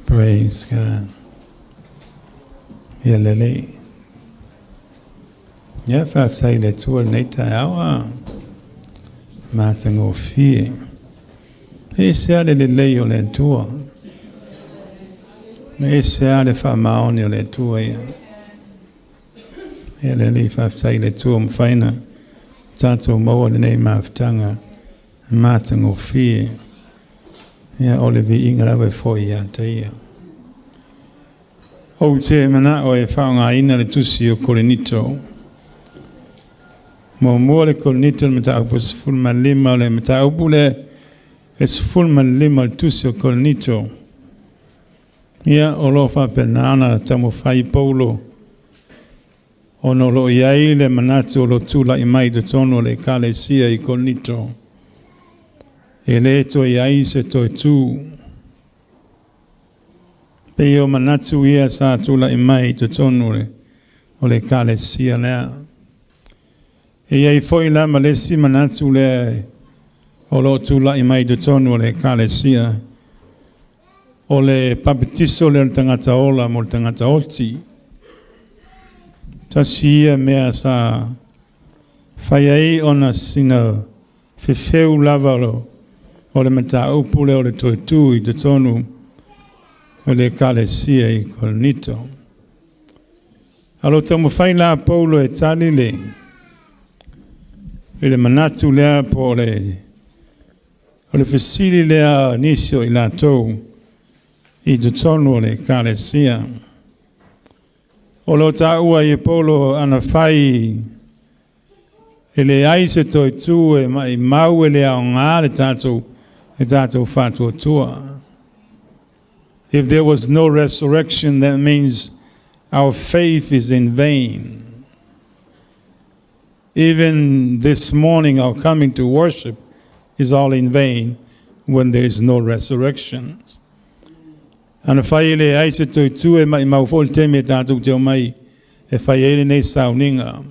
Praise God. Ia lelei. Ia faafetai i le Atua i lenei taeao a matagofie. E ese lava le lelei o le Atua. E ese lava le faamaoni o le Atua ia. Ia lelei, faafetai i le Atua ua mafai ona tatou maua lenei mafutaga matagofie. Ia o le viiga lava e foi ia te ia. Ou te manao e faaaogaina le tusi o Korinito. Muamua le Korinito le mataupu 15, o le mataupu lea e 15 o le tusi o Korinito. Ia, o lo o faapena ona taumafai Paulo ona o lo o i ai le manatu o lo o tulai mai i totonu o le Ekalesia i Korinito, e le toe i ai se toe tu. Pei o manatu ia sa tulai mai i totonu o le Ekalesia lea. E i ai foi la ma le isi manatu lea o lo o tulai mai i totonu o le Ekalesia, o le papatiso lea o le tagata ola mo le tagata oti. Tasi ia mea sa fai ai ona sina fefeu lava o le mataupu lea o le toe tu i totonu o le Ekalesia i Korinito. A o lo o taumafai la Paulo e tali le i le manatu lea po o le fesili lea nisi o i latou i totonu o le Ekalesia. O lo o taua i Paulo ana fai e leai se toe tu e maumau e le aoga le tatou faatuatua. If there was no resurrection, that means our faith is in vain. Even this morning, our coming to worship is all in vain when there is no resurrection. Ana fai e leai se toe tu e maumau foi le taimi e tatou te omai e fai ai lenei sauniga.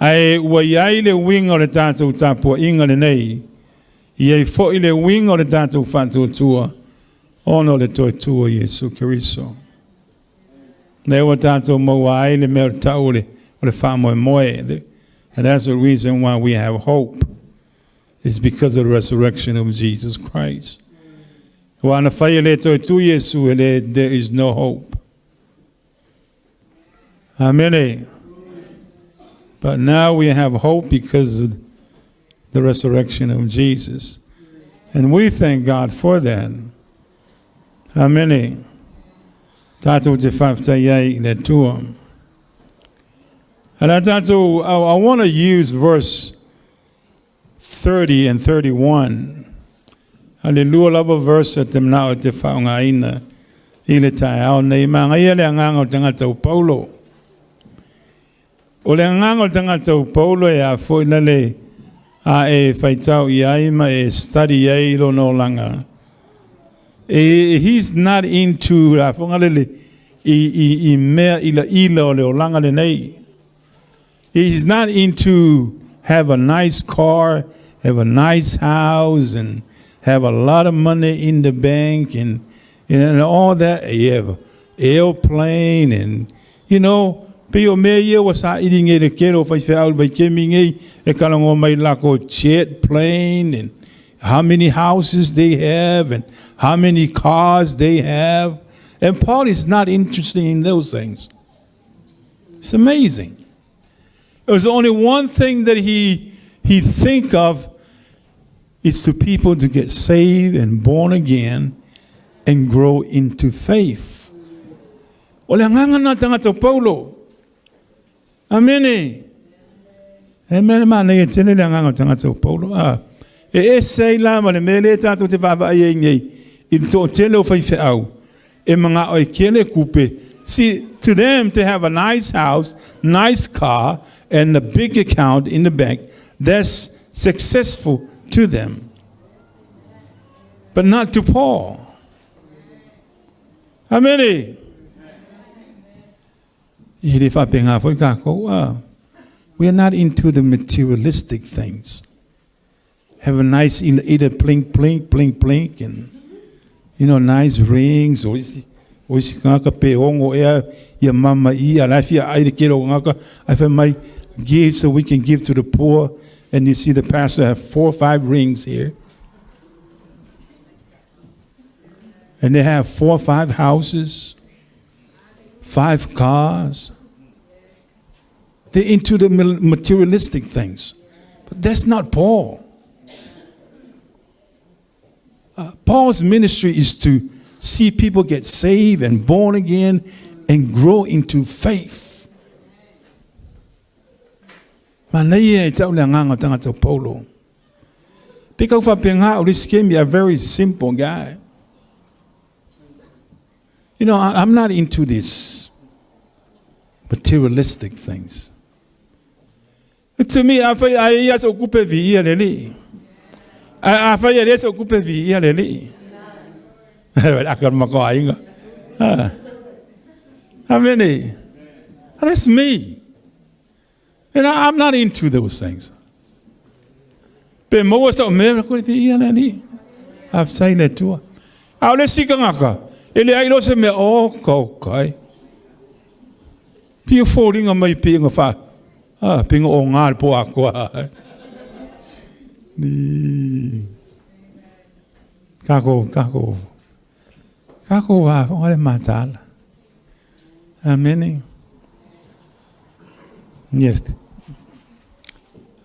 Ae ua i ai le uiga o le tatou tapuaiga lenei, i ai foi le uiga o le tatou faatuatua, ona o le toe tu o Iesu Keriso. Lea ua tatou maua ai le mea o le tau o le faamoemoe. And that's the reason why we have hope. It's because of the resurrection of Jesus Christ. Ua ana fai e le toe tu Iesu e le, there is no hope. Amen. But now we have hope because of the resurrection of Jesus. And we thank God for that. Amen. Tatou te faafetai ai i le Atua. And tatou, I want to use verse 30 and 31. A le lua lava verse ou te manao e te faaaogaina i le taeao nei. Manaia le agaga o le tagata o Paulo. O le agaga o le tagata o Paulo e a foi na le a e faitau i ai ma e study ai lona olaga. E, he's not into la fonga lele i mea ila ila o le olaga lenei. He's not into have a nice car, have a nice house, and have a lot of money in the bank and all that. You have airplane and pei o mea ia ua saili nei le tele o faifeau i le vaitaimi nei e talanoa mai lakou jet plane and how many houses they have and how many cars they have. And Paul is not interested in those things. It's amazing. There's only one thing that he think of is to people to get saved and born again and grow into faith. O le agaga na tagata o Paulo. Amene. E mea manaia tele le agaga o tagata o Paulo. Ah, e ese ai la ma le mea lea tatou te vaavaai ai nei i le toatele o faifeau e manao e tele tupe. See, to them to have a nice house, nice car, and a big account in the bank, that's successful to them. But not to Paul. Amene. E le faapena foi takou. Ah, we are not into the materialistic things. Have a nice ila, ila, plink, plink, plink, plink, and You know, nice rings, o isi, o isi tagata pe ono ea ia mama i, a la e fia ai le tele o tagata, ae fai mai, give so we can give to the poor, and you see the pastor have four or five rings here. And they have four or five houses, five cars. They're into the materialistic things. But that's not Paul. Uh, Paul's ministry is to see people get saved and born again and grow into faith. Manaia e tau le agaga o tagata o Paulo. Pe kau faapena o le isi kemi, a very simple guy. You know, I, I'm not into this materialistic things. To me, afai ai ia sa kupe vi ia le li. Afai ia le sa kupe vi ia le li. Aka ma ko ainga. How many? That's me. And I, I'm not into those things. Pe maua sa mea ko te ia le ni. A sai le tua. A o le sika ngaka. E le ai lo se mea o kau kai. Pia fōringa mai pe nga wha. Ah, pe nga o ngā po a koa. Ni. Kako, kako. Kako wā, whangare mātāla. Amene. Yes.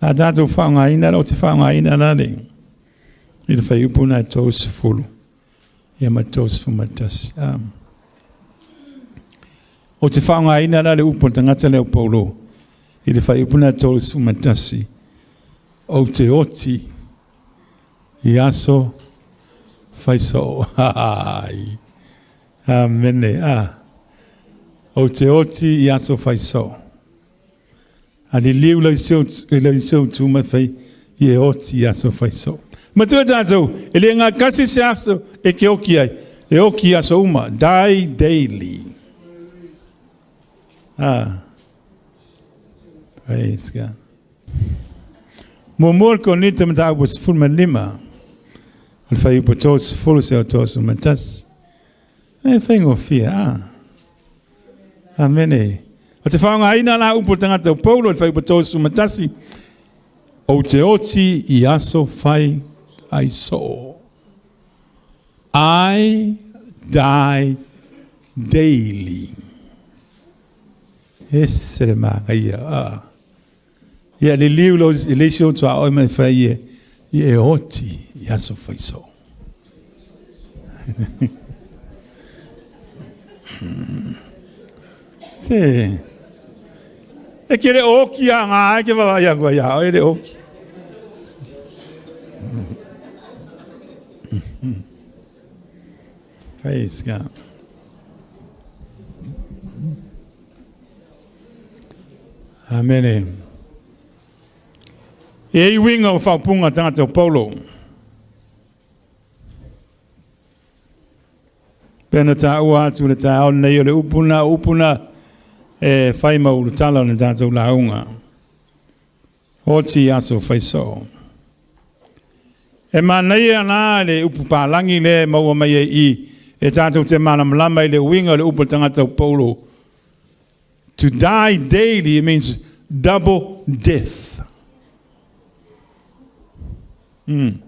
A tātou whaangaina, o te whaangaina rānei. I te whaiupu nā 30. Ia ma 31. Um, o te whaangaina rā le upu o tangata leo Paulo. I te whaiupu nā 31. O te oti i aso whai soo. Ai. Amene. Ah. O te oti i aso whai soo. A liliu lau seu, lau seu tuma whai i e oti i aso whai soo. Matua tātou, e le ngā kasi se aso e ke oki ai. E oki i aso uma. Die daily. Ah. Praise God. Muamua le Korinito mataupu 15, o le fuaiupu 30 seia 31. E faigofie, a. Amene. O te whaongaina la upu o tangata o Paulo, le fuaiupu 31, ou te oti i aso whai ai soo. I die daily. Ese le māngaia, a. Ia liliu lo i le isi o tuaoi mai whai e, i e oti i aso whaiso. Se, e ke re oki a ngā ai ke wawa ia kua ia, e re oki. Praise God. Amene. E i uiga o whaopunga tangata o Paulo. Pena tāua atu le taeao nei o le upuna, upuna e whai mau tala o le tātou launga. Oti aso whai soo. E manaia ana le upu pālagi lea e maua mai ai i e tātou te mālamalama i le uiga o le upu a le tagata o Paulo. To die daily, it means double death. Mm.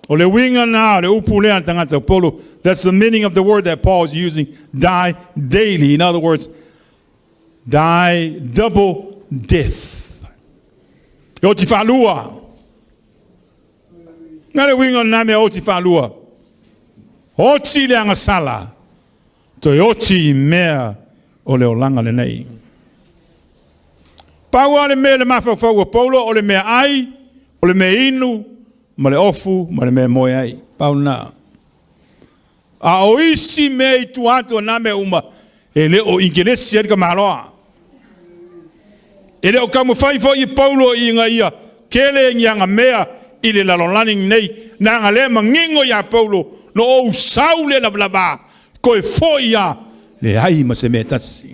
O le uiga na o le upu lea a le tagata o Paulo. That's the meaning of the word that Paul is using, die daily. In other words, die double death. E oti whaalua. Nga le uiga o na mea oti whaalua. Oti le agasala. Toe oti i mea o le olaga lenei. Pau lava le mea i le mafaufau o Paulo o le mea ai, o le mea inu, ma le ofu, ma le mea e moe ai. Pau lena. A o isi mea i tua atu o na mea uma, e le o ingelesi ai le tamaloa. E le o taumafai foi i Paulo ina ia tele ni ana mea i le lalolagi nei, leaga lea manino iā Paulo, no ou sau lea lavalava, toe foi a leai ma se mea tasi.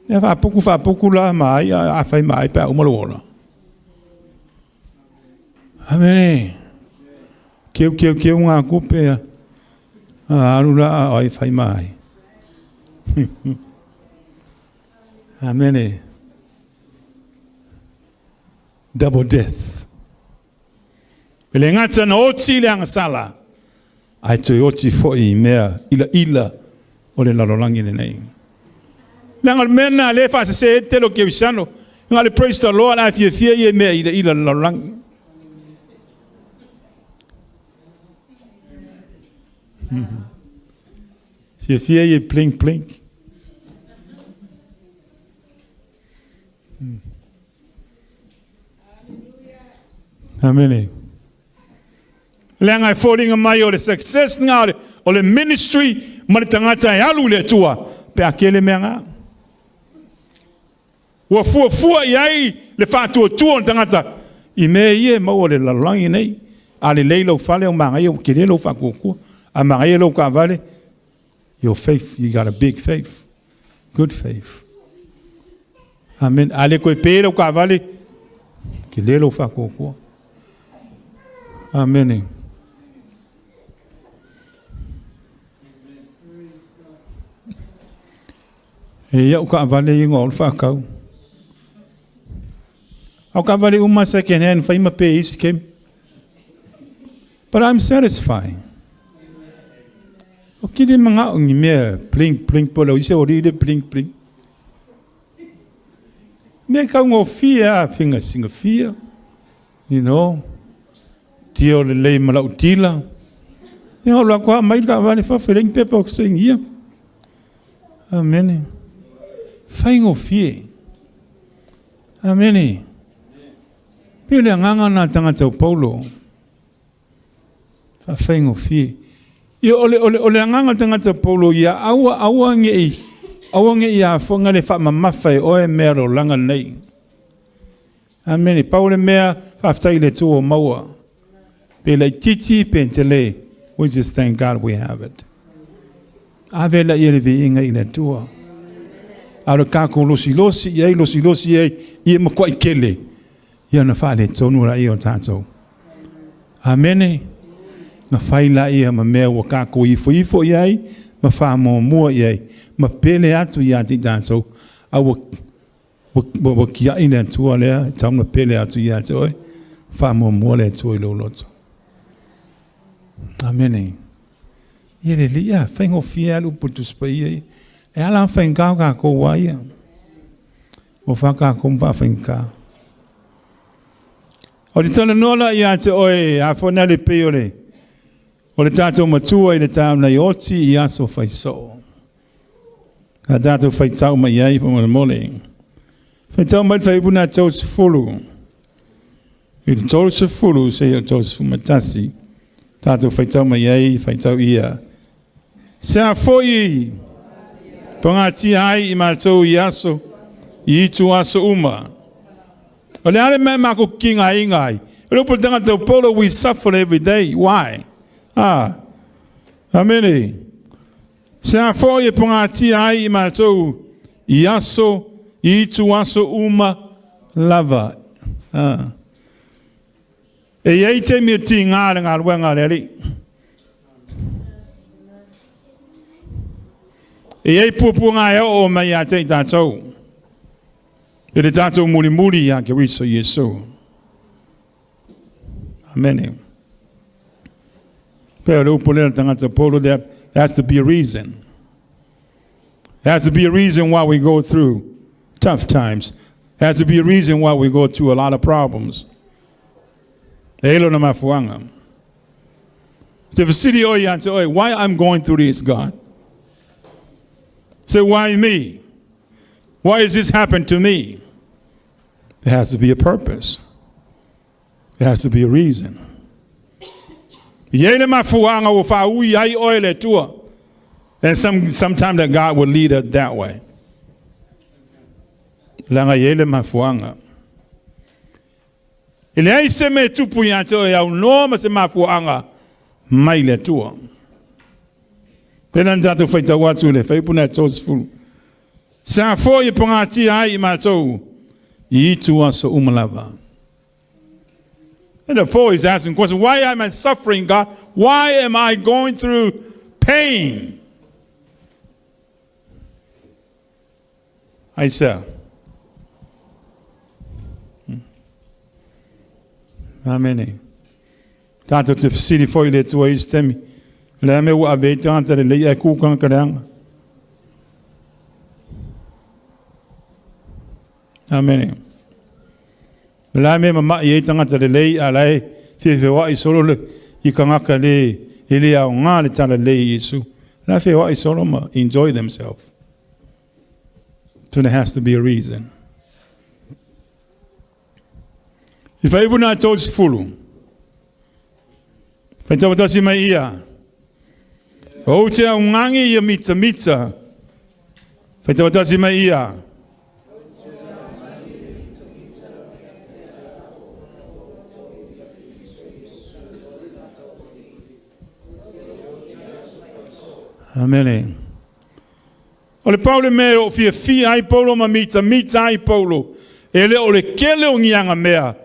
Ia faapuku faapuku la ma ai, afai ma ai pe a uma lou ola. Amene. Keu keu keu ngā kupe a alu la a ai whai mai. Amene. Double death. E le gata na oti i le agasala, ae toe oti foi i mea ilaila o le lalolagi lenei. Leaga o le mea lena lea e faasese ai le tele o kerisiano, na o le praise the Lord ae fiafia ia i mea ilaila o le lalolagi. Fiafia ia i blink blink. Amene. Leaga e foliga mai o le success nga o le, o le ministry ma le tagata e alu i le Atua pe a kele mea nga. Ua fuafua i ai le faatuatua o le tagata i mea ia e maua i le lalolagi nei. A lelei lou fale ua manaia ua tele lou faatuatua. A manaia lou taavale, your faith, you got a big faith. Good faith. Amen. A le toe pe lau taavale, tele lou faatuatua. Amene. E iau taavale ia na o le faatau. A o taavale uma second hand fai ma pe isi kemi. But I'm satisfied. O ke le manao ni mea blink blink po lau isi o le blink blink. Mea kaugofie a finga singafia. You know. Tio lelei ma lau tila. Ia o lako mai le taavale fafo le pepa o kusengia. Amene. Faigofie. Amene. Pei o le agaga lena a tagata o Paulo. Faafaigofie. Ia, o le, o le, o le agaga o le tagata o Paulo ia aua, aua ne i, aua ne i afoga le faamamafa e oe mea o le olaga lenei. Amene. Pau le mea, faafetai i le Atua ua maua. Pe laitiiti, pe tele, we just thank God we have it. Ave laia le viiga i le Atua. A o le tatou losilosi i ai, losilosi i ai, ia matuai tele, ia ona faaletonu laia o tatou. Amene. Na fai laia ma mea ua tatou ifoifo i ai, ma faamuamua i ai, ma pele atu ia te i tatou, a ua Ua tiai le Atua lea e tatau ona pele atu ia te oe, faamuamua le Atua i lou loto. Amene. Ia lelei ia, faigofie lava le upu a le Tusi Paia ia. E ala ona faigata o tatou a ia. Ua fa tatou ma faafaigata. O te talanoa la ia te oe, a foi na le pei o le, o le tatou matua i le taeao nei oti i aso faisoo. A tatou faitau mai ai faamolemole. Faitau mai le fuaiupu na 30. I le 30 seia 31. Tatou faitau mai ai, faitau ia. Se a foi pagatia ai i matou i aso, i itu aso uma. O le a le mea e makou kikigaina ai? O le upu a le tagata o Paulo, we suffer every day. Why? Ah. Amene. Se a foi e pagatia ai i matou i aso, i itu aso uma lava. Ah. E i ai taimi e tiga le galuega a le Alii. E i ai puapuaga e oo mai ia te i tatou. I le tatou mulimuli ia Keriso Iesu. Amene. Pei o le upu lea o le tagata Paulo, there has to be a reason. There has to be a reason why we go through tough times. There has to be a reason why we go through a lot of problems. E i ai lona mafuaaga. Te fesili oe ia te oe, why I'm going through this, God? Say, why me? Why is this happen to me? There has to be a purpose. There has to be a reason. E i ai le mafuaaga ua faaui ai oe le Atua. And sometime that God will lead us that way. Leaga e i ai le mafuaaga. E leai se mea e tupu ia te oe e aunoa ma se mafuaaga mai le Atua. Tēnā na tātou whaitau atu i le fuaiupu na 30. Sa foi e pagatia ai i matou i itu aso uma lava. And the Paul is asking question, why am I suffering, God? Why am I going through pain? Aisea? Amene. Tātou te fesili foi i le Atua i isi taimi, o le a mea ua ave ai tagata lelei ae kū tagata leaga? Amene. O le a mea e mama'i ai tagata lelei a la e feofeoa'i solo le, i tagata le, e le aoga le tala lelei i Iesu. La e feoa'i solo ma enjoy themselves. So there has to be a reason. I whaibu nā 30. Whai tasi mai ia. Ou te augage ia mitamita. Whai tasi mai ia. Amene. O le pau le mea o fiafia ai Paulo ma mitamita ai Paulo, e le o le kele o ni agamea,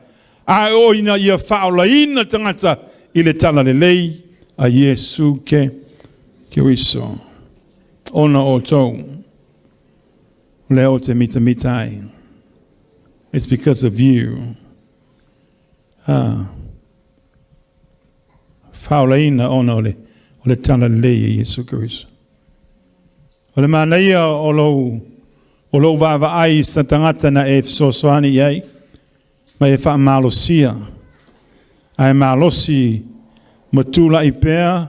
a o ina ia faaolaina tagata i le tala lelei a Iesu ke Keriso. Ona o outou, lea o te mitamita ai. It's because of you. Ah. Faaolaina ona o le tala lelei a Iesu Keriso. O le manaia o lou vaavaai i se tagata na e fesoasoani i ai, ma e faamalosia. Ae malosi ma tulai pea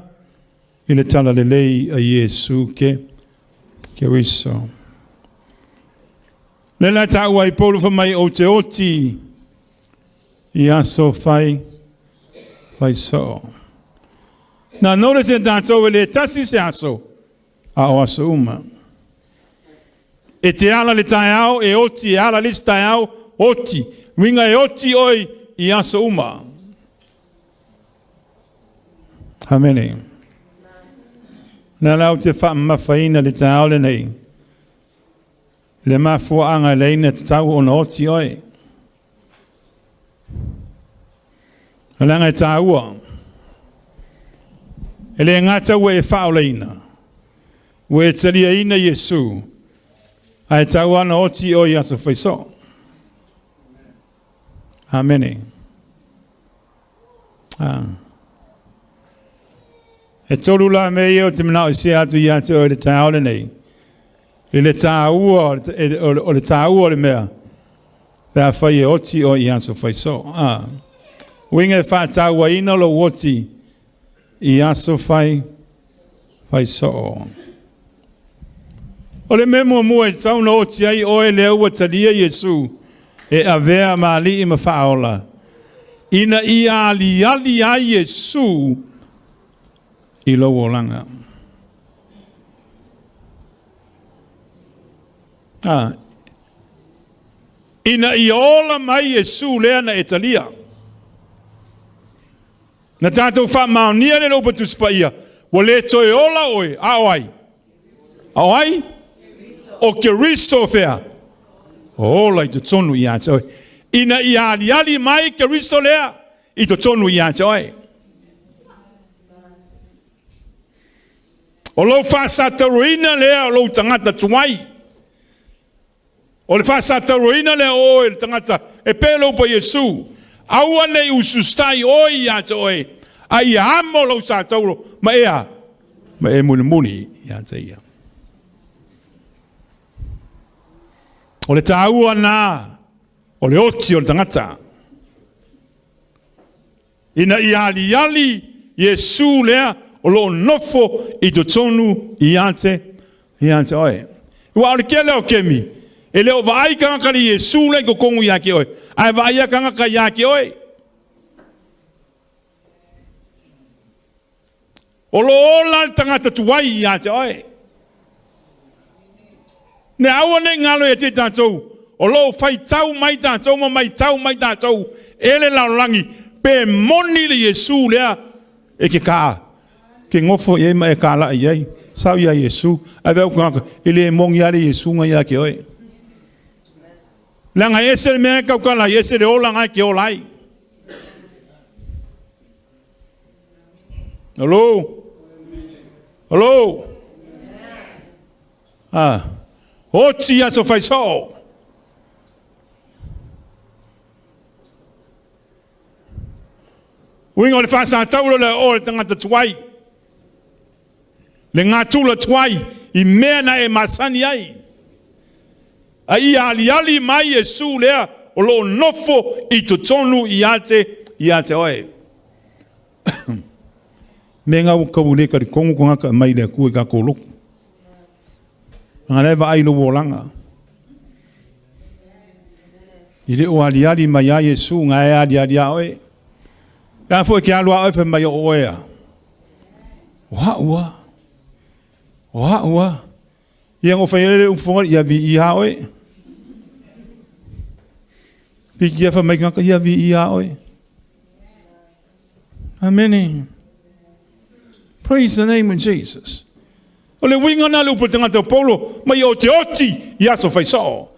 i le tala lelei a Iesu ke Keriso. Le la tāua i Paulo fa mai o te oti i aso fai fai soo. Na notice e tātou e le tasi se aso, a o aso uma. E te ala le taeao e oti, e ala le isi taeao, oti. Uiga e oti oi i aso uma. Amene. Na lau te faamamafaina le taeao lenei. Le mafuaaga e leina tatau ona oti oe. Leaga e tāua. E le gata ua e faaolaina. Ua e taliaina Iesu. Ae tau ana oti oe i aso faisoo. Amene. Ah. E tolu la mea ia o te manao i se atu ia te oe le taeao lenei. I le tāua o le tāua o le mea, pe a fai e oti oe i aso faisoo. Ah. Uiga e faatauaina lou oti i aso fai faisoo. O le mea muamua e tatau ona oti ai oe lea ua talia Iesu e avea ma alii ma faaola. Ina ia aliali ai Iesu i lou olaga. Ah. Ina ia ola mai Iesu lea na e talia. Na tātou faamaonia le upu Tusi Paia, ua le toe ola oe, a o ai? A o ai? O Keriso fea. Ola i totonu ia te oe. Ina ia aliali mai Keriso lea i totonu ia te oe. O lou faasatauroina lea o lou tagata tuai. O le faasatauroina lea o oe le tagata e pei lou pa Iesu. Aua nei usustai oe ia te oe. A ia amo lou satauro ma ea. Ma e mulimuli ia te ia. O le tāua nā o le oti o le tagata. Ina ia aliali Iesu lea o loo nofo i totonu ia te oe. Ua o le kele o kemi, e le o vaai tagata le Iesu lea i totonu ia te oe, ae vaai a tagata ia te oe. O lo ola le tagata tuai ia te oe. Ne aua nei galo ia te tātou, o lo faitau mai tātou ma mai tau mai tātou, e le lalolagi, pe moni le Iesu lea, e ke kā, ke ngofo i ai ma e kā laa i ai, sau ia Iesu, ae veu kangaka, e le moni a le Iesu nga ia ke oe. Leaga e ese le mea e kaukala ai, ese le ola ngai ke ola ai. Hello? Hello? Ah. Oti aso faisoo. Uiga o le faasatauro lea o le tagata tuai. Le gatula tuai i mea na e masani ai. A ia aliali mai Iesu lea o lo o nofo i totonu ia te, ia te oe. Me ngau kau le kari kongo ko ngaka mai le akua i ka koloku. Nga le vaai lo olaga. I le o aliali mai a Iesu nga e aliali a oe. Pe a foi ke alu a oe fai mai o oe a. O ha'u a. O ha'u a. Ia ngo fai le upu ia vi i a oe. Piki ia fai mai kaka ia vi i a oe. Amene. Praise the name of Jesus. O le uiga na le upu tagata o Paulo mai o te oti i aso fai soo.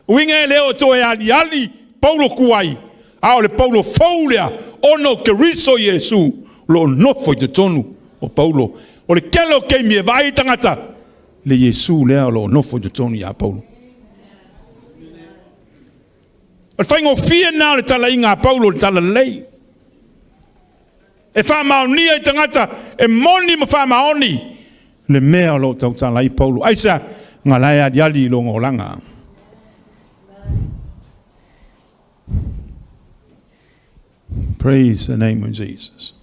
Uiga e le o toe aliali Paulo kuai, a o le Paulo fou lea ona o Keriso Iesu lo o nofo i totonu o Paulo. O le kele o keimi e vaai tagata le Iesu lea o lo o nofo i totonu ia Paulo. O le faigofie lena o le talaiga a Paulo i le talalelei. E faamaonia i tagata e moni ma faamaoni le mea o lo o tautala ai Paulo. Aisea? Nga la e aliali i lona olaga. Praise the name of Jesus.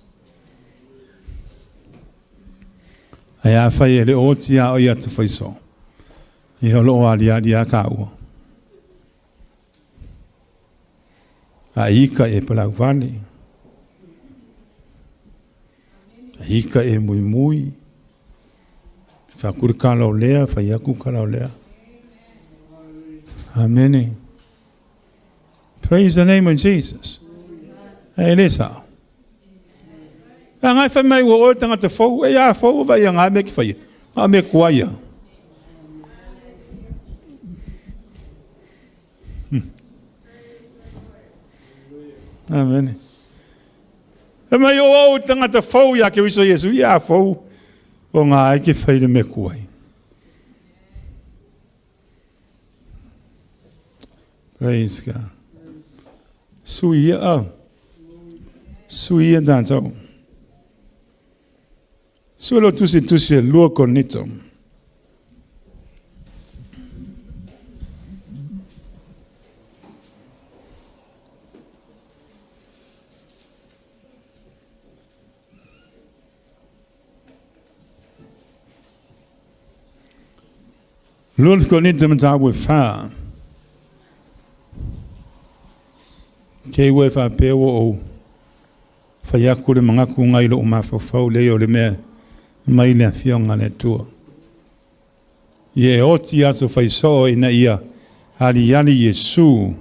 Ae afai e le o oti a o ia tafaiso. Ia o lo o aliali a kāua. A ika e palau vale. A ika e muimui. Whakuri kala o lea, whai aku kala o lea. Amene. Praise the name of Jesus. E le sao. A ngai whai mai ua oe tangata fou, e a fou vai a ngā me ki whaia. Ngā me kuaia. Amen. E mai o au tangata fou ia Keriso Iesu, ia fou o ngā ai ki whai le me kuai. Praise God. Sui ia au. Sui ia tātou. Sui lo tusi tusi e lua konito. Lua Korinto mataupu e whā. Kei ua e whāpea ua ou whai aku le mangaku ngai lou mafaufau lea o le mea mai le afioga a le Atua. Ia e oti aso faisoo ina ia aliali Iesu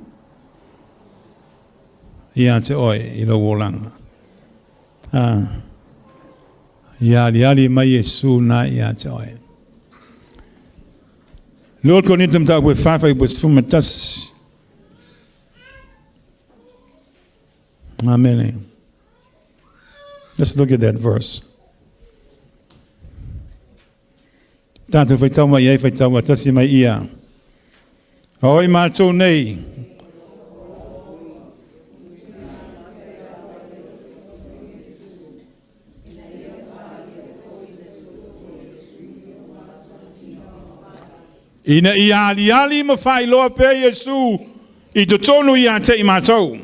ia te oe i lou olaga. A, ia aliali mai Iesu na ia te oe. Lua Korinto mataupu e 4 fuaiupu e 11. Amene. Let's look at that verse. Tātou whaitau mai ai, whaitau tasi mai ia. Oi mātou nei. Ina ia aliali ma faailoa pea Iesu i totonu ia te i mātou.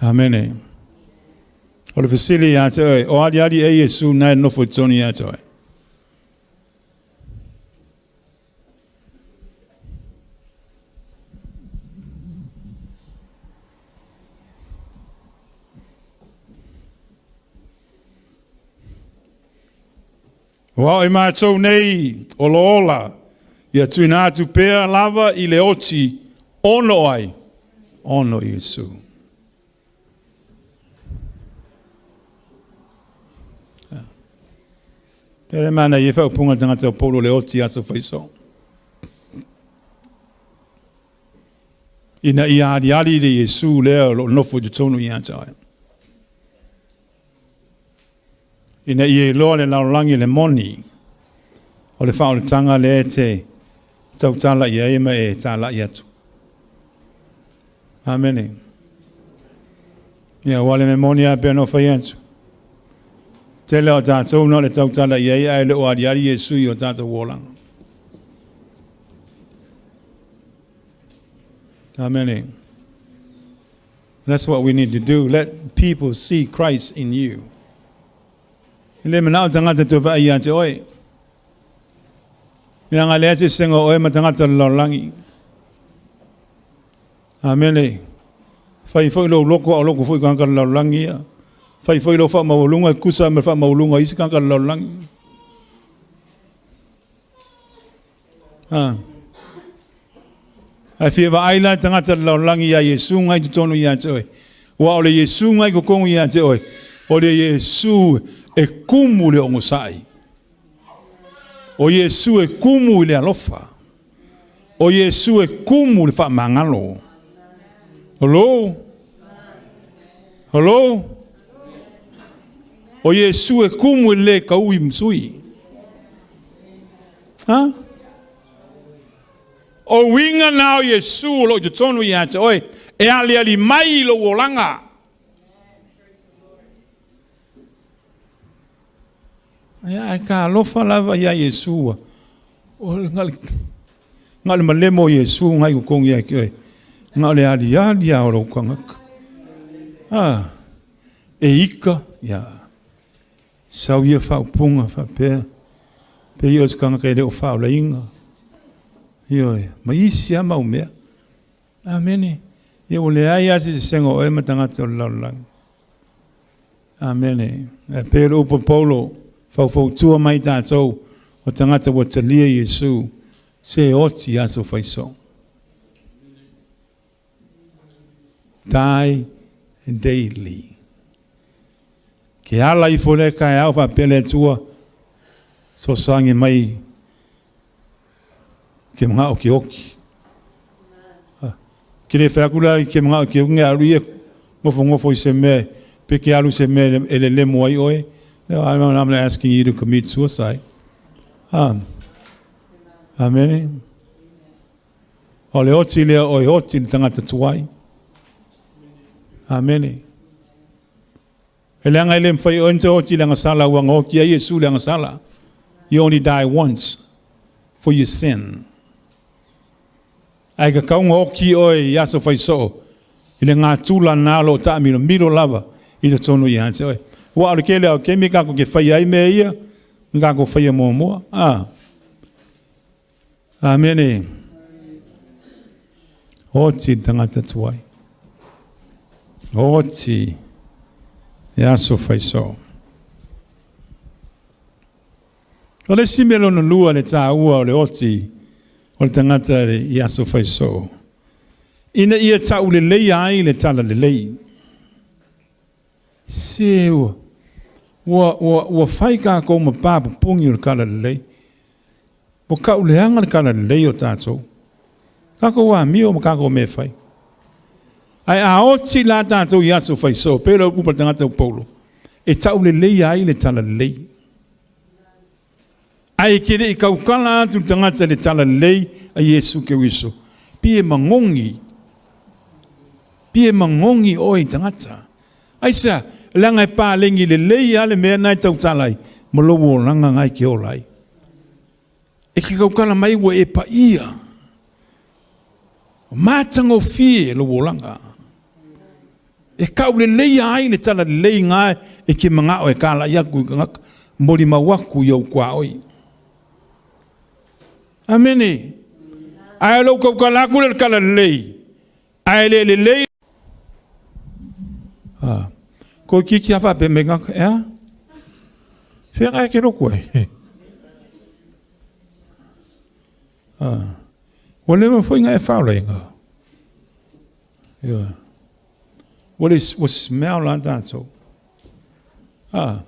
Amene. O le fesili ia te oe, o aliali e Iesu na e nofo i totonu ia te oe. Ua o i mātou nei o lo ola, ia tuina atu pea lava i le oti ono ai, ono Iesu. Te le mana i e whaupunga tangata o Paulo le oti aso whaiso. Ina ia aliali le Iesu lea o lo o nofo i totonu ia te oe. Ina ia iloa le lalolagi le moni o le faaolataga lea e te tautala i ai ma e talai atu. Amene. Ia, aua o le mea moni lava e pei ona ou fai atu, tele o tatou na o le tautala i ai ae le o aliali Iesu i o tatou olaga. Amene. That's what we need to do. Let people see Christ in you. E le manao tagata toe vaai ia te oe. Leaga lea te sega oe ma tagata o le lalolagi. Amene. Fai foi lou loko a o loko foi tagata o le lalolagi ia. Fai foi lou faamaualuga e tusa ma le faamaualuga o isi tagata o le lalolagi. A. Ae fia vaai la le tagata o le lalolagi iā Iesu nga i totonu ia te oe. Ua o le Iesu nga i totonu ia te oe, o le Iesu e kumu le onosai. O Iesu e kumu i le alofa. O Iesu e kumu le faamagalo. Hello? Hello? O Iesu e kumu i le le kaui ma sui. Ha? O uiga na o Iesu o lo o i totonu ia te oe, e aliali mai i lou olaga. Ae ka alofa lava ia Iesu ua. O le na o le malemo o Iesu ngai totonu ia te oe. Na o le aliali lava o lou tagata. Ah, e ika, ia. Sau ia faaupuga faapea, pei o se tagata e le o faaolaina. Ioe, ma isi lava mau mea. Amene. Ia ua leai lava se sesega o oe ma tagata o le lalolagi. Amene. E pei o le upu a Paulo, faufautua mai tatou o tagata ua talia Iesu, se oti aso faisoo. Die daily. Ke ala ifo lea kaeao faapea le Atua, sosoagi mai ke manao ke oki. Ke le fai atu la ke manao ke oki, alu ia ngofo i se mea, pe ke alu se mea e lelemo ai oe. No, I'm not asking you to commit suicide. Amen. O le oti lea o e oti le tagata tuai. Amene. E leaga e le mafai e oe ona toe oti i le agasala ua na oti ai Iesu i le agasala. You only die once for your sin. Ae tatau ona oti oe i aso fai soo i le gatula na o lo o taamilomilo lava i totonu ia te oe. Ua o le tele lava o taimi tatou te faia ai mea ia na tatou faia muamua. A. Amene. Oti le tagata tuai. Oti e aso fai soo. O le isi mea lona lua le taua o le oti o le tagata i aso fai soo. Ina ia tauleleia ai le talalelei. Se ua, ua, ua, ua fai kākou ma pā pupugi o le talalelei. Ua kau leaga le talalelei o tātou. Kākou amio ma kākou mea fai. Ae a oti la tātou i aso fai soo, pei o le upu a le tagata o Paulo, e tauleleia ai le talalelei. Ae ke le i kaukala atu le tagata i le talalelei a Iesu Keriso, pei e magogi, pei e magogi oe i tagata. Aisea? Leaga e paleni lelei lava le mea na e tautala ai ma lou olaga na e ke ola ai. E ke kaukala mai ua e paia. Matagofie lou olaga. E kauleleia ai le talalelei ga e ke manao e kalai aku i kanaka, molimau aku i ou kuaoi. Amene. Ae lou kaukala aku le talalelei, ae le lelei. Ah. Ko kiki a whape me ngaka, ea? Whenga e ke roko e. Ah. Ua leva foi nga e whaola inga. Ioe. Ua le ua smell la tatou. Ah.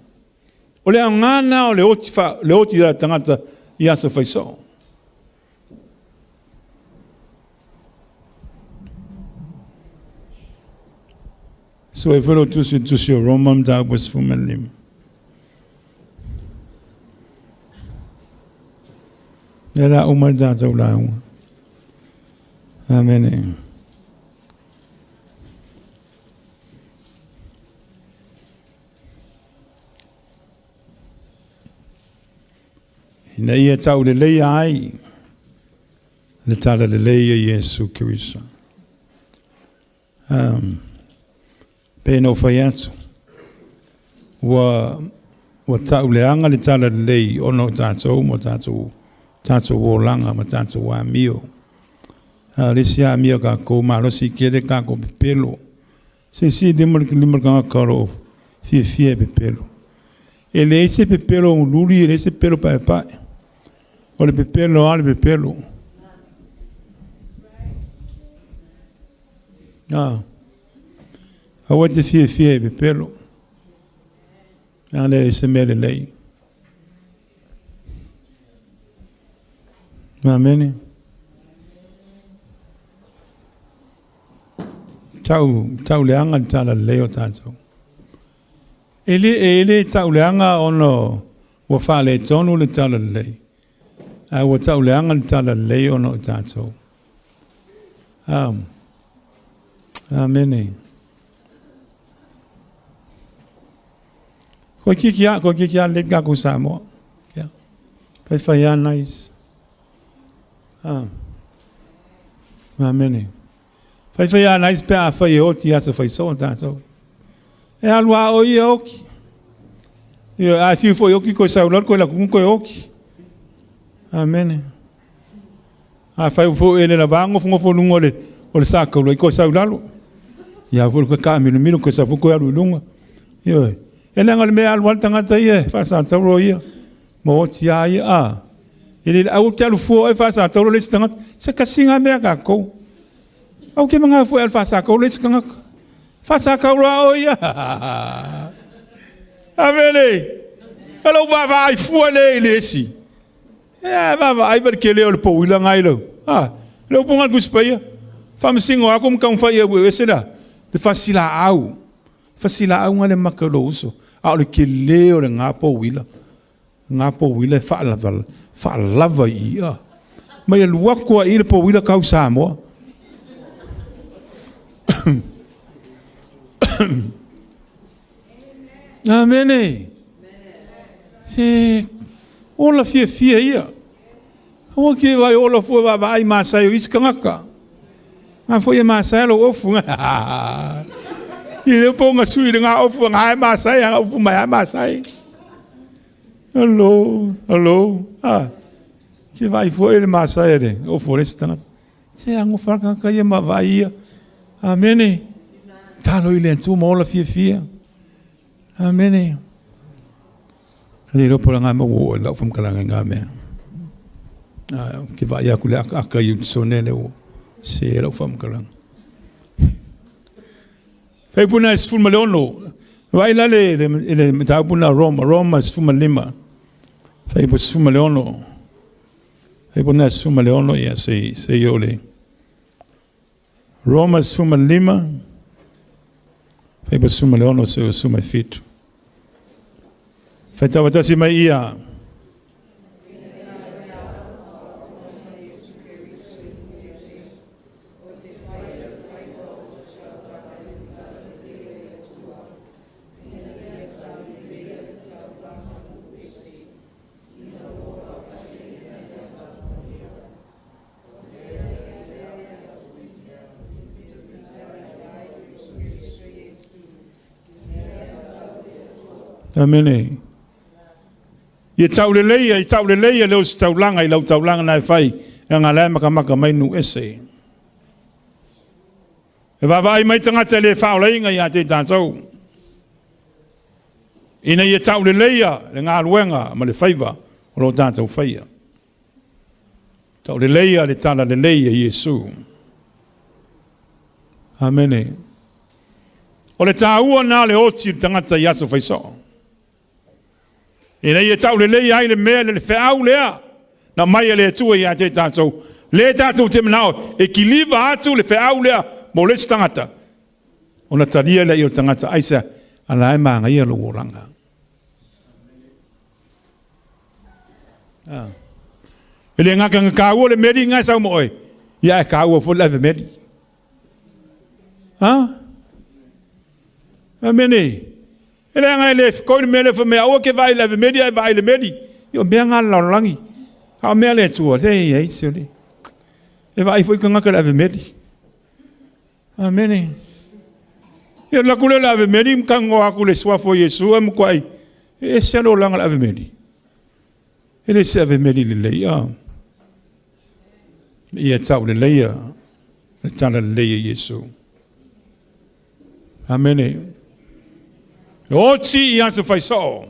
O le aoga na o le oti fa le oti la tagata i aso fai soo. Sue foi lou tusi i le tusi o Roma mataupu e 15. Lea la uma le tatou lauga. Amene. Ina ia tauleleia ai le talalelei a Iesu Keriso. Um, pei na ou fai atu, ua, ua tauleaga le talalelei ona o tatou ma tatou, tatou olaga ma tatou amio. A o le isi amio a kākou malosi tele kākou pepelo. Se isi lima le lima le tagata o lo o fiafia e pepelo. E leai se pepelo gululi, e leai se pepelo paepae. O le pepelo lava le pepelo. Ah. Aua te fiafia e pepelo. A le se mea lelei. Amene. Tau, tau leaga le tala lelei o tatou. E le, e le tau leaga ona ua faaletonu le tala lelei, ae ua tau leaga le tala lelei ona o tatou. Um, amene. Koe kiki a, koe kiki a le kakou Samoa. Yeah. Fai fai a nice. Ah. Amene. Fai fai a nice pe a fai e oti aso fai so tatou. E alu a o ia oki. Ia a fiu foi oki koe sau koe la kuku koe oki. Amene. A fai foi ele la va ngofo ngofo lunga le o le sa kaula i koe sau lalo. Ia foi koe ka milu milu koe sau foi koe alu i lunga. Ia e leaga le mea alu alu tagata ia e faasatauro ia ma oti a ia a. E le aua te alu fua oe faasatauro le isi tagata. Se kasiga mea kākou. Au ke manga fua e alu faasakauro le isi tagata. Faasakauro a oe ia. Amene. E lou vaavaai fua le i le isi. E vaavaai pa le kele o le pouila ngai lau. A, le upu ngai le Tusi Paia. Faamasino aku ma taumafai e ese la te fasilaau. Fasilaau ngai le maka o lou uso. A o le kele o le ngā pouila. Ngā pouila e faalava, faalava i ia. Mai alu aku a i le pouila kau Samoa. Amene. Se ola fiafia ia. Aua ke vai ola fua vaavaai masai o isi tagata. Ngā foi e masai lo ofu. I le po nga sui le ngā ofu ngā e masai ngā ofu mai e masai. Hello, hello. Ah. Ke vai foi le masai le ofu le isi tagata. Se agofa tagata ia ma vaai ia. Amene. Talo i le Atua ma ola fiafia. Amene. Ka le iloa po o le a maua o lau faamatalaga i ngā mea. Ke vaai aku le akaaka i utusone le ua se lau faamatalaga. Faipuna e 16. Vaai la le, le, le mataupu na Roma, Roma 15. Faipu 16. Faipuna e 16 ia se se o le Roma 15. Faipu 16 se o 17. Faitau mai ia. Amene. Ia tauleleia, ia tauleleia le ositaulaga i lau taulaga na e fai, leaga la e makamaka mai nuu ese. E vaavaai mai tagata e le faaolaina ia te tatou. Ina ia tauleleia le galuega ma le faiva o lo tatou faia. Tauleleia le tala lelei a Iesu. Amene. O le taua na le oti le tagata i aso faisoo. Ina ia tauleleia ai le mea le feau lea na mai e le Atua ia te tatou. Le tatou te manao e kiliva atu le feau lea mo le isi tagata. Ona talia lea o le tagata, aisea? A la e magaia lou olaga. E le gata ina taua le meli lena e sau ma oe, ia ae taua foi le ave meli. Ha? A mea nei, e leaga e le fetoi le mea lea fai mai aua e te vaai i le ave meli ae vaai i le meli. Ia o mea na a le lalolagi. A o mea a le Atua, leai se alii. E vaai foi tagata i le ave meli. Amene. Ia alu atu lea o le Ave Meli ma tagoa atu le suafa o Iesu ae matuai e ese le olaga o le Ave Meli. E le se Ave Meli lelei a. Ia tau lelei a le tala lelei a Iesu. Amene. E oti i aso faisoo.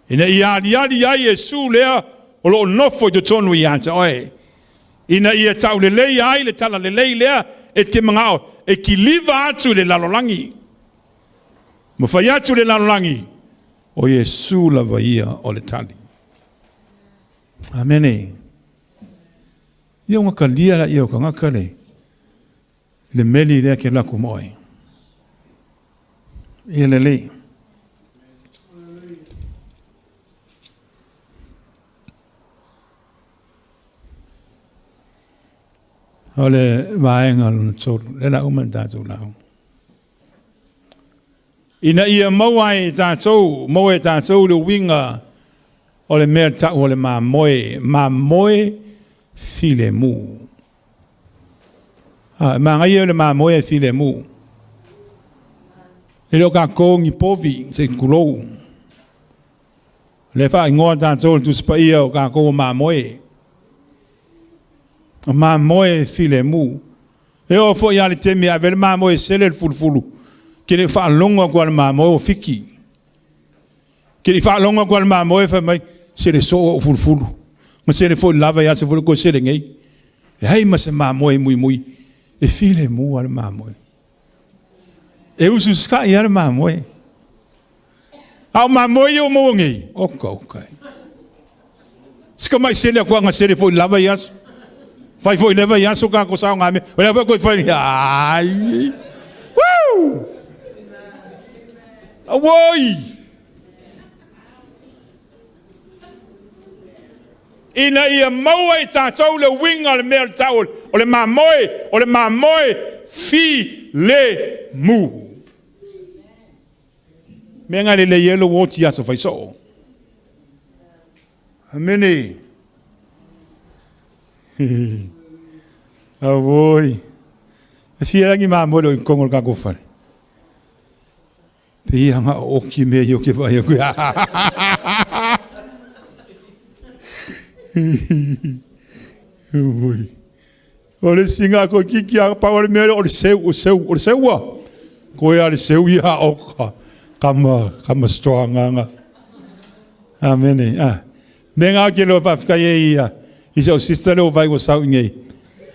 Ina ia aliali ai Iesu lea o lo o nofo i totonu ia te oe. Ina ia taulelei ai le talalelei lea e te manao e kiliva atu i le lalolagi. Ma fai atu le lalolagi, o Iesu lava ia o le tali. Amene. Ia ua talia laia o tagata le le meli lea ke laku ma oe. Ia lelei. O le vaega lona tolu, lea la uma le tatou lauga. Ina ia maua ai e tatou, maua e tatou le uiga o le mea tau o le mamoe, mamoe filemu. A, e manaia le mamoe e filemu. E le o tatou ni povi, se i tulou. O lea e faaigoa tatou e le Tusi Paia o tatou o mamoe. O mamoe e filemu. E oo foi lava i le taimi e ave ai le mamoe e sele le fulufulu, ke le i faalogo atu lava i le mamoe ua fiki. Ke le i faalogo atu lava i le mamoe fai mai, sele soo ou fulufulu. Ma sele foi lava ia se foi toe sele nei. Leai ma se mamoe muimui, e filemu lava le mamoe. E ususikai lava le mamoe. A o mamoe ia ua maua nei, oka oka e. Si tamai sele atu ana sele foi lava i aso. Fai foi leva i aso kako sao ngā mea. O lea foi koe fai. Ai. Woo! Auoi! Ina ia maua e tatou le uiga o le mea o le tau o le mamoe, o le mamoe filemu. Mea nga lelei ai lou oti i aso fai soo. Amene. Auoi. E fia lagi mamoe lo i kongo le kako fale. Pe ia nga o oki mea i o ke vai aku. Auoi. O le isi ga koe kiki a pau o le mea o le seu, o seu, o le seua. Koe a le seu ia oka. Kama, kama stoa nganga. Amene. Ah. Me ngā ke loa whawhikai e ia. I sa o sister le o vai o sau ngei.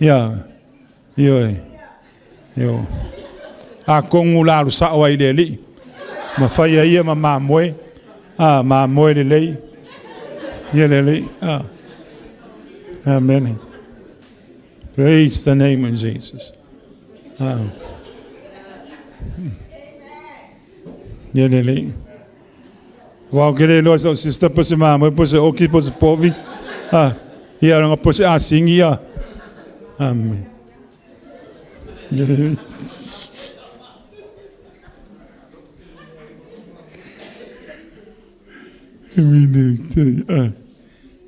Ia. Ioe. Io. A kongu la alu sao ai le alii. Ma fai ai ia ma mamoe. A, mamoe lelei. Ia le alii. A. Amen. Praise the name of Jesus. A. Ia le alii. Aua ou te le iloa sau sister po se mamoe po se oki po se povi. A, ia langa po se asigi ia. Amen.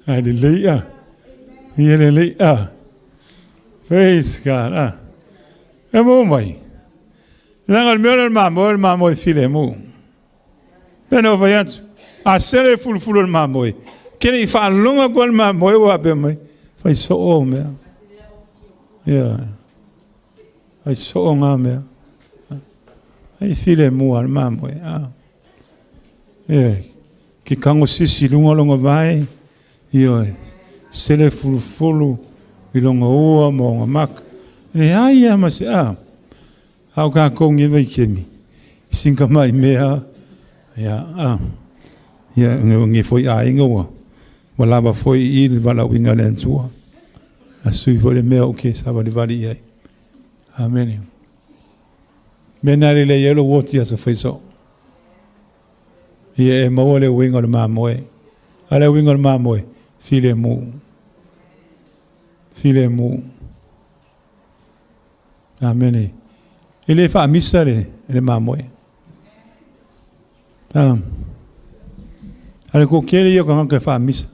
Hallelujah. Ia lelei. Ah. Praise God. Ah. E mo mai. Leaga o le mea lea o le mamoe, o le mamoe filemu. Pei ona ou fai atu, a sele le fulufulu o le mamoe, ke le i faalogo atu lava le mamoe ua faapea mai, fai soo au mea. Ioe. Fai soo ngā mea. Ai filemu lava le mamoe. A. Ioe. Ke kago sisi i luga o lona vae, ioe, sele fulufulu i lona ua ma ona maka. Leai lava ma se, a. A o kākou nei vaikemi, singa mai mea, ia, a, ia, nge foi aiga ua, ua lava foi i le valaauina a le Atua. A sui foi le mea o ke savalivali i ai. Amene. Mea na lelei ai lou oti aso faisoo. Ia e maua le uiga o le mamoe. A le uiga o le mamoe, filemu. Filemu. Amene. E le faamisa le, le mamoe. Ah. A le toatele ia o tagata e faamisa.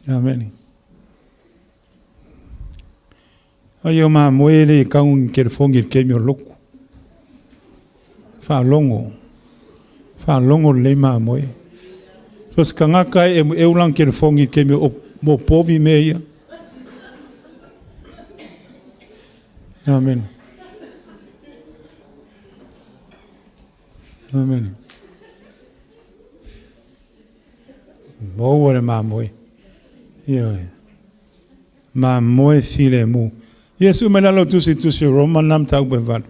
Amene. Ai o mamoe le kau ni telefoni i le taimi o le lotu. Faalogo. Faalogo lelei mamoe. So se tagata e emueu lana telefoni i le taimi o mo povi mea ia. Amen. Amen. Maua le mamoe. Ioe. Mamoe filemu. Iesu mai lalo tusi tusi o Roma na mataupu e valu.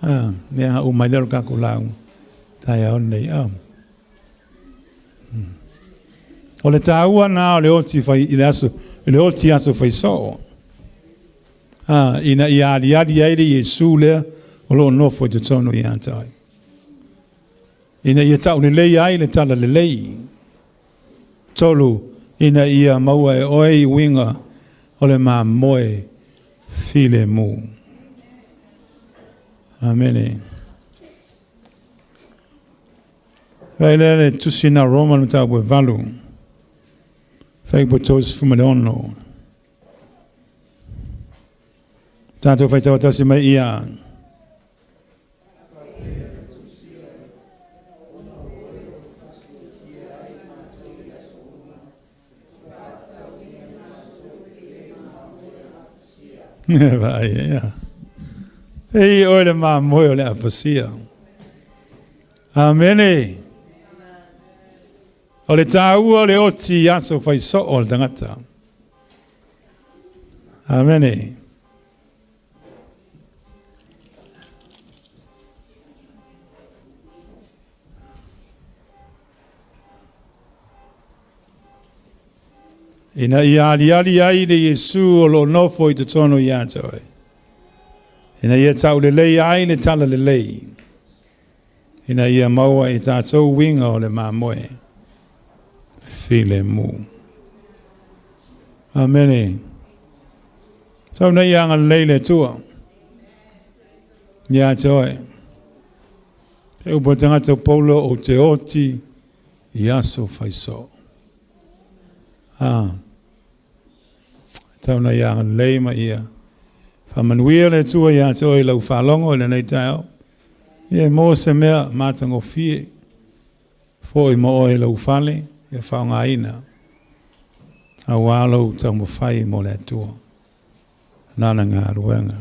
Ah, mea u mai lalo kakou lauga. Taeao lenei. Ah. O le taua na o le oti fai i le aso, i le oti aso faisoo. Ah, ina ia aliali ai le Iesu lea o lo o nofo i totonu ia te oe. Ina ia taulelei ai le talalelei. Tolu, ina ia maua e oe i uiga o le mamoe filemu. Amene. Vaai lea le tusi na Roma le mataupu e valu. Fuaiupu 36. Tatou faitau tasi mai ia. Vaai, ia. Ei oe le mamoe o le afasia. Amene. O le taua o le oti i aso faisoo o le tagata. Amene. Ina ia aliali ai le Iesu o lo o nofo i totonu ia te oe. Ina ia taulelei ai le talalelei. Ina ia maua i tatou uiga o le mamoe filemu. Amene. Sau nei ia agalelei le Atua ia te oe. Te upu a tagata o Paulo ou te oti i aso faisoo. Ah. Tau na ia agalelei ma ia faamanuia le Atua ia te oe i lau faalogo i lenei taeao. Ia e maua se mea matagofie foi mo oe i lou fale ia faaaogaina aua lou taumafai mo le Atua nana galuega.